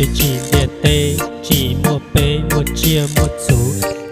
Nws tsim ntiaj teb, tsim muaj peb muaj tsiaj muaj txhu,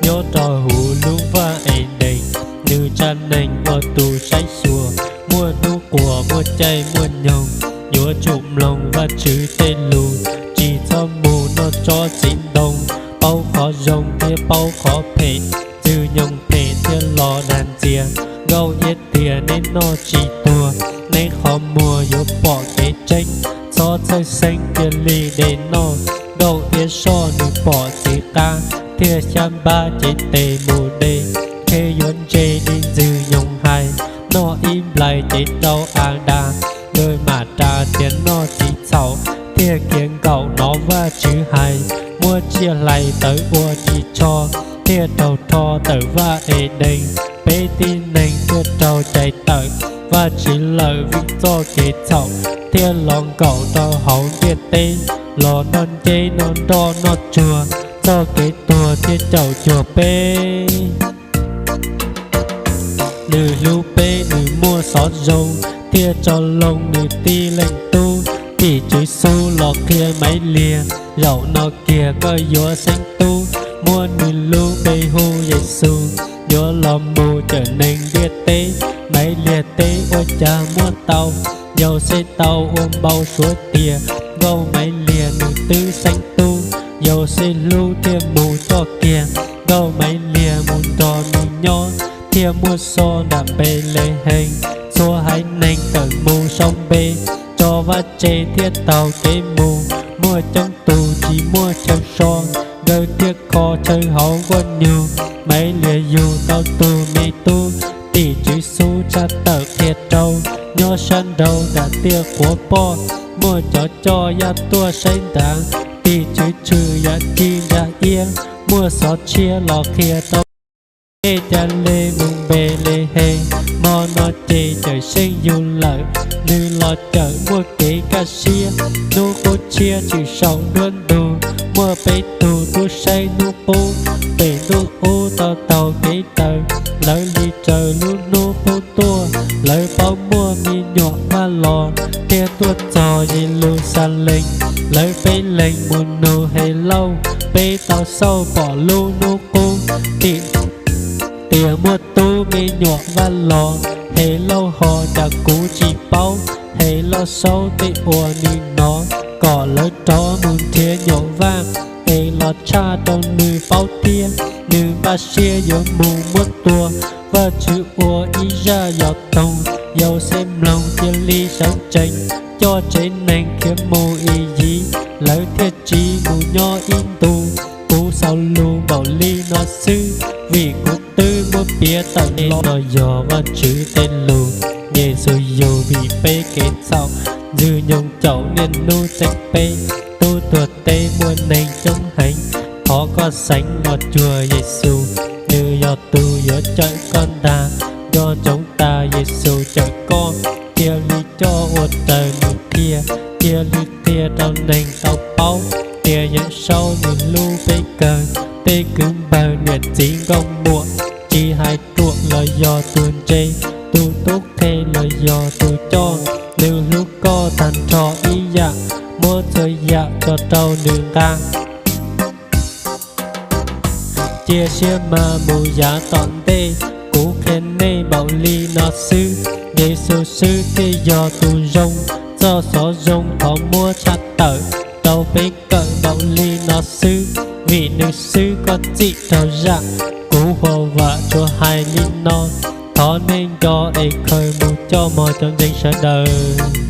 nyob rau hauv lub vaj Edees. Nws tsa neeg ua tus saib xyuas, muaj hnub quas muaj caij muaj nyoog. Yuav tsum mloog Vajtswv tej lus, tsis txhob mus noj tsob txiv ntoo. Paub qhov zoo thiab paub qhov phem, ntxwg nyoog phem thiaj los dag ntxias. Nkauj iab tiag neb noj tsis tuag, neb qhov muag yuav pom kev tseeb. Txhob txhawj xeeb, cia li de noj. Nkauj iab soj nws pom txiv qab, thiaj xyab npab cev tes mus de. Qhia yuav ntse li ntxwg nyoog hais, noj ib nplais cev rau a das. Nkawd mam ras tias noj tsis txhaum, thiaj khiav nkaum hnov Vajtswv hais. Muab tsiaj hlais tawv ua ris tsho, thiaj raug rho tawm vaj Edees. Peb tib neeg thiaj raug cais tawm Vajtswv lawm vim txoj kev txhaum, thiaj los nkaum rau hauv ntiaj teb, los noj nceb noj nroj noj tsuag. Txoj kev tuag thiaj caum cuag peb. Nws hlub peb, nws muaj xov zoo, thiaj tso loo nws tib leeg tub. Tim tswv xub los qhia Maiv Liag, zaum no kiag koj yuav xeeb tub. Muab nws lub npe hu Yexus, yuav los mus cawm neeg ntiaj teb. Maiv Liag teb ua cas muab tau, Yauxej tau ua npau suav tias, Nkauj Maiv Liag nws twb xeeb tub. Yauxej hlub thiaj mus coj kiag, Nkauj Maiv Liag mus nrog nws nyob, thiaj muaj xov nram Npelehees. Txhua haiv neeg tawm mus sau npe, tso vaj tse thiaj taug kev mus. Muaj coob tus tsis muaj chaw so, nkawd thiaj kho chaw hauv nkuaj nyug. Maiv Liag yug tau tus me tub, tim tswv xub tshaj tawm qhia rau, nyob sab nraud nram tiaj quav poj. Muaj cov coj yaj tuaj saib nrav, tim tswv tshwm yam ci ntsa iab. Muaj xov tshiab los qhia rau, nej ca le mus Npelehees, hmo no ces cawm seej yug lawm. Nws los cawm muaj kev kaj siab, hnub qub tshiab tshwm saum nruab ntug. Muaj peb tug tub saib hnub qub, pem ntuj ub tau taug kev daws. Lawv li raws lub hnub qub tuaj, lawv paub muaj me nyuam Vaj Los thiaj tuaj txog Yeluxalees. Lawv peb leeg mus nug Helauj, peb tau xauj pom lub hnub qub, tim tias muaj tub me nyuam Vaj Los. Helauj ho cas kuv tsis paub, Helauj saub tej uas nws hnov, kom lawv rov mus nrhiav nyuam Vaj es los tshaj rau nws paub thiab. Nws npaj siab yuav mus muab tua, Vajtswv ua ib zaj yos toog. Yauxej mloog cia li sawv tsees, coj tsev neeg khiav mus Iziv. Lawv thiaj tsiv mus nyob ib ntus. Kuv xaus lus npaum li no xwb, vim kuv twb muab piav tawm los. No yog Vajtswv tej lus. Yexus yug vim peb kev txhaum, Ntxwg Nyoog caum niaj hnub txeeb peb. Tub tuag teb muaj neeg coob heev, thov koj xeev los cuag Yexus. Nws yog tus yuav cawm koj ntag, nco ntsoov tas Yexus cawm koj. Cia li coj ua raws nws qhia, cia li qhia rau neeg tau paub tias Yawm Saub nws hlub peb kawg. Tej kwv npawg niam txiv nkauj muam, tsis hais ruam los yog tus ntse, tus tub qhe los yog tus coj, nws hlub koj tag nrho ib yam, muab txhua yam tso rau nws nqa. Cia siab mas mus yav tom ntej, kuv qhia nej npaum li no xwb. Yexus xwb thiaj yog tus zoo, txoj xov zoo thov muab tshaj tawm rau peb kawm npaum li no xwb, vim nws xwb koj txim raug zam. Kuv huam vam tsuas hais li no, thov nej nco es khaws mus coj mog cov ntseeg sawv daws.